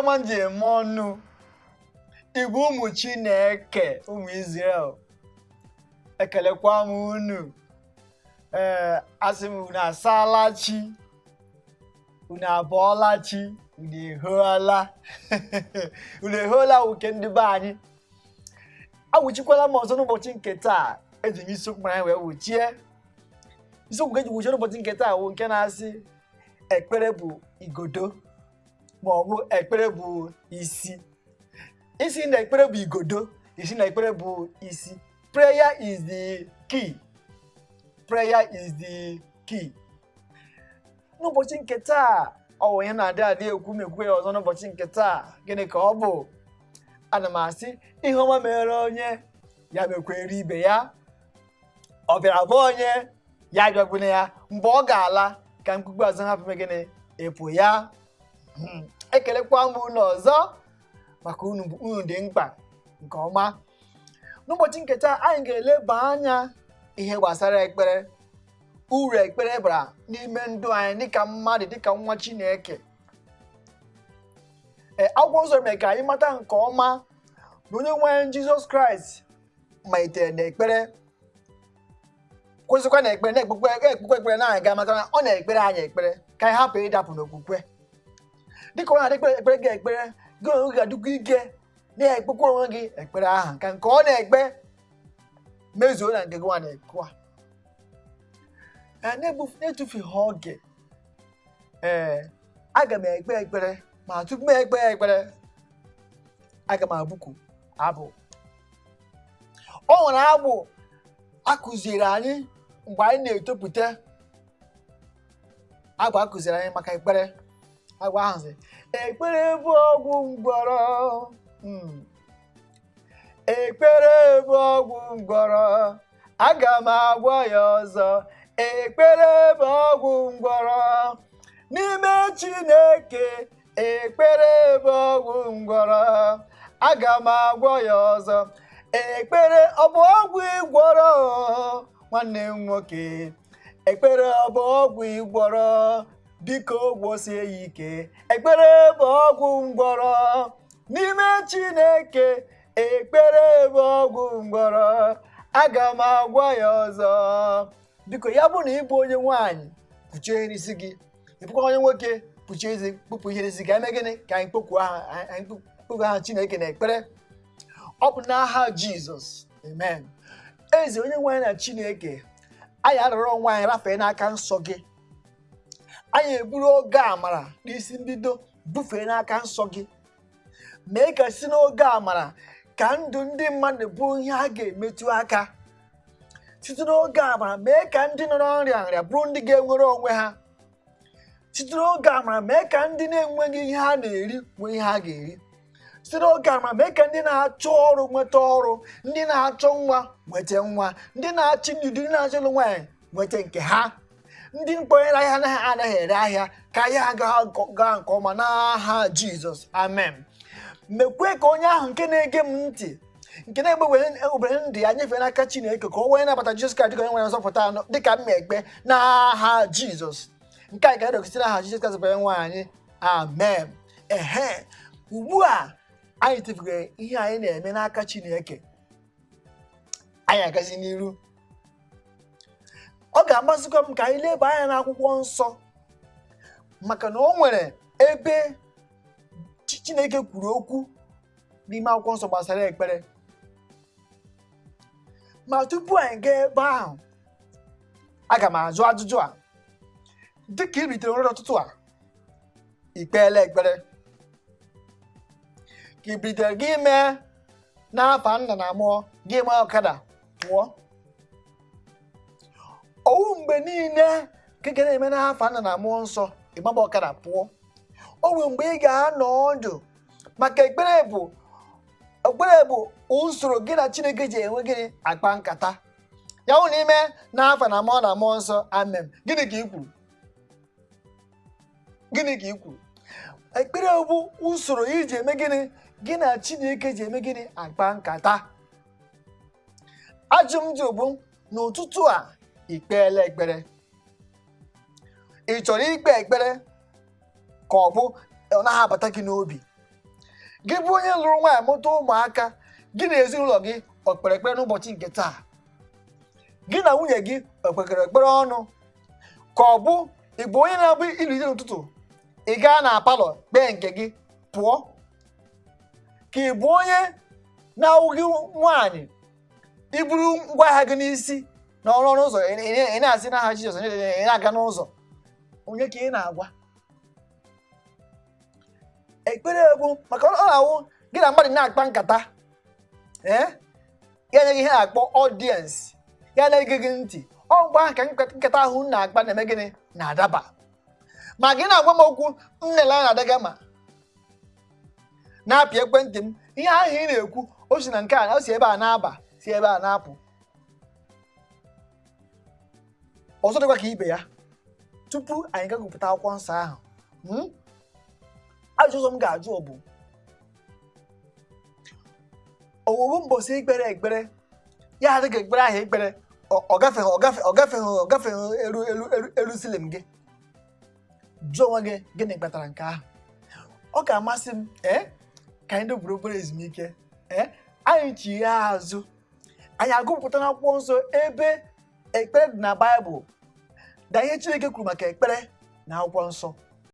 Ọma m ji eme ọnụ. Igwe ụmụ Chineke, ụmụ Izrel, ekelekwa m unu. Ee, asị m unu asaala chi, unu abọọla chi, unu ehoala, unu ehola wuke ndị be anyị. Awụchikwala m ọzọ n'ụbọchị nke taa. Eji m isiokwu mara anyị wee wuchie. Isiokwu nke eji wuchie n'ụbọchị nke taa wụ nke na-asị ekpere bụ igodo, ma ọ bụ ekpere bụ isi. Isi na ekpere bụ igodo, isi na ekpere bụ isi. Prayer is the key. Prayer is the key. N'ụbọchị nke taa, ọ bụ onye na-adị adị ekwu m ekwu ya ọzọ n'ụbọchị nke taa. Gịnị ka ọ bụ? Ana m asị ihe ọma mere onye ya mekwere ibe ya. Ọ bịara bụ onye ya bịagbune ya mgbe ọ ga-ala ka mkpukpu azụ hapụ m gịnị ịpụ ya. Ekelekwa m unu ọzọ maka unu unu dị mkpa nke ọma. N'ụbọchị nke taa, anyị ga-eleba anya ihe gbasara ekpere, uru ekpere bara n'ime ndụ anyị dịka mmadụ, dịka nwa Chineke. Ee, akwụkwọ nsọ mere ka anyị mata nke ọma na onye nwe anyị Jizọs Kraịst malitere n'ekpere, kwụsịkwa na ekpere, na-ekpekwe ekpekwe ekpere na-aga, maka na ọ na-ekpere anyị ekpere ka anyị hapụ ịdapụ n'okwukwe. Dịka ọ na-adị ekpere gị ekpere, gị onwe gị ga-adịkwa ike na-ekpekwa onwe gị ekpere ahụ ka nke ọ na-ekpe mezuo na nke gị nwa na-ekwu. Ee, na-etufughị oge, ee, aga m ekpe ekpere, ma tupu m ekpe ekpere, aga m abụku abụ. O nwere abụ a kụziiri anyị mgbe anyị na-etopụta, abụ a kụziiri anyị maka ekpere. Abụ ahụ sị, ekpere bụ ọgwụ ngwọrọ, ekpere bụ ọgwụ ngwọrọ, aga m agwọ ya ọzọ, ekpere bụ ọgwụ ngwọrọ, n'ime Chineke, ekpere bụ ọgwụ ngwọrọ, aga m agwọ ya ọzọ, ekpere ọ bụ ọgwụ ịgwọrọ, nwanne m nwoke, ekpere ọ bụ ọgwụ ịgwọrọ, biko gwọsie ya ike, ekpere bụ ọgwụ ngwọrọ, n'ime Chineke, ekpere bụ ọgwụ ngwọrọ, aga m agwọ ya ọzọ. Biko, ya bụ na ị bụ onye nwaanyị, kpuchie ihe n'isi gị. Ị bụkwa onye nwoke, kpuchie isi, kpụpụ ihe n'isi gị. Eme gịnị ka anyị kpọkuo aha, anyị kpọkuo aha Chineke na ekpere. Ọ bụ n'aha Jizọs, amen. Eze onye nwe anyị na Chineke, anyị arịọrọ onwe anyị rafee n'aka nsọ gị. Anyị eburu oge amara n'isi mbido bufee n'aka nsọ gị. Mee ka si n'oge amara ka ndụ ndị mmadụ bụrụ ihe a ga-emetụ aka. Site n'oge amara mee ka ndị nọ na nrịa nrịa bụrụ ndị ga-enwere onwe ha. Site n'oge amara mee ka ndị na-enweghị ihe ha na-eri nwee ihe ha ga-eri. Site n'oge amara mee ka ndị na-achọ ọrụ nweta ọrụ, ndị na-achọ nwa nweta nwa, ndị na-achị ndị ndị na-achọ ịlụ nwaanyị nweta nke ha, ndị mkpọnyere ahịa anaghị ere ahịa ka ahịa ha gaa nke ọma n'aha Jizọs, amen. Mekwe ka onye ahụ nke na-ege m ntị, nke na-egbe obere ndụ ya nyefee n'aka Chineke, ka o wee nabata Jizọs Kraịst dịka onye nwere nzọpụta anọ dịka m ekpe n'aha Jizọs. Nke a ga-edogosi n'aha Jizọs Kraịst bụ onye nwe anyị, amen. Ehe, ugbu a anyị tefugoro ihe anyị na-eme n'aka Chineke, anyị agazi n'iru. Ọ ga-amasịkwa m ka anyị leba anya n'akwụkwọ nsọ, maka na o nwere ebe Chineke kwuru okwu n'ime akwụkwọ nsọ gbasara ekpere. Ma tupu anyị gaa ebe ahụ, aga m ajụ ajụjụ a. Dịka ị ritere nri ụtụtụ a, i kpeela ekpere? Ka ị bilitere gị mee n'afa nna na mmụọ gị mee ọkada pụọ? Owu mgbe niile ka ị ga na-eme n'afa nna na mmụọ nsọ ịgbaba ọkada pụọ. O nwere mgbe ị ga-anọ ọdụ, maka ekpere bụ ekpere bụ usoro gị na Chineke ji enwe gịnị akpa nkata. Ya hụ na ime n'afa na mmụọ na mmụọ nsọ, amen. Gịnị ka ị kwuru? Gịnị ka ị kwuru? Ekpere bụ usoro iji eme gịnị gị na Chineke ji eme gịnị akpa nkata. Ajụ m jụ bụ n'ụtụtụ a, ikpeela ekpere? Ị chọrọ ikpe ekpere ka ọ bụ ọ naghị abata gị n'obi? Gị bụ onye lụrụ nwaanyị, mụta ụmụaka, gị na ezinụlọ gị o kpere ekpere n'ụbọchị nke taa? Gị na nwunye gị o kpekere ekpere ọnụ? Ka ọ bụ ị bụ onye na-abụ ilite n'ụtụtụ, ị gaa na parlour kpee nke gị pụọ? Ka ị bụ onye na-awụ gị nwaanyị, iburu ngwa ahịa gị n'isi na ọrụ ọnụ ụzọ, ị na-asị n'aha Jizọs, ị na-aga n'ụzọ? Onye ka ị na-agwa ekpere? Bụ maka ọ na-awụ gị na mmadụ na-akpa nkata, ee, ya enyeghị ihe na-akpọ audience, ya na-ege gị ntị. Ọ mgbe ahụ ka nkata ahụ m na-akpa na-eme gịnị? Na-adaba. Ma gị na-agwa m okwu, m na-ele anya na-adaga ma na-apị ekwentị m, ihe ahụ ị na-ekwu, o si na nke a, o si ebe a na-aba, si ebe a na-apụ. Ọzọ dịkwa ka ibe ya, tupu anyị gagụpụta akwụkwọ nsọ ahụ, ajụjụ ọzọ m ga-ajụ bụ, owuwu mbọsị ikpere ekpere ya adịghị ekpere ahụ ekpere ọ gafeghị, ọ gafe, ọ gafeghị, ọ gafeghị elu elu elu elu ceiling gị? Jụọ onwe gị, gịnị kpatara nke ahụ? Ọ ga-amasị m ka anyị doburu obere ezumike, anyị chigha azụ, anyị agụpụta n'akwụkwọ nsọ ebe ekpere dị na Baịbụl na ihe Chineke kwuru maka ekpere na akwụkwọ nsọ.